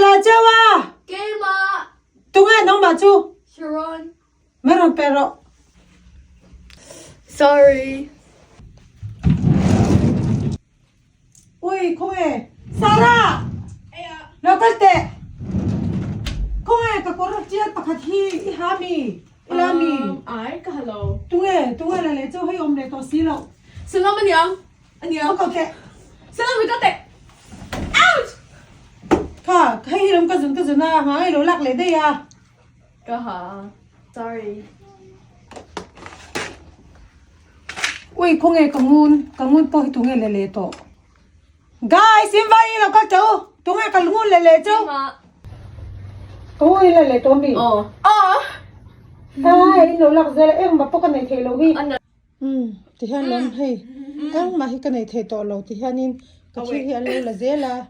la cheu a. Keimah. Tunge nangmah chu? Sharon. Min rawn pe rawh. Sorry. Ui khawnge Sarah! Lo kal teh. Khawnge ka kawr tial pakhat hi i ha mi? I la mi? Ai ka ha lo. Tunge tunge la leh chu hei awm leh tawh si loh. Salam aniang. Aniang. Ka kal teh. Salam hi ka teh. Ouch! Kha hei hi lam ka zun ka zun a, ngai lo lak leh daih a. Ka ha. Sorry. Ui khawnge ka ngun ka ngun pawh hi tunge le le tawh. Guys in vai in lo kal teh u tunge ka ngun le le chu. Ka ngun in la le tawh mi. Aw. Aw. Ai in lo lak zel a engmah pawh ka nei thei lo hi. Umm tihian lawm hei engmah hi ka nei thei tawh lo tihianin ka thil hi an lo la zel a.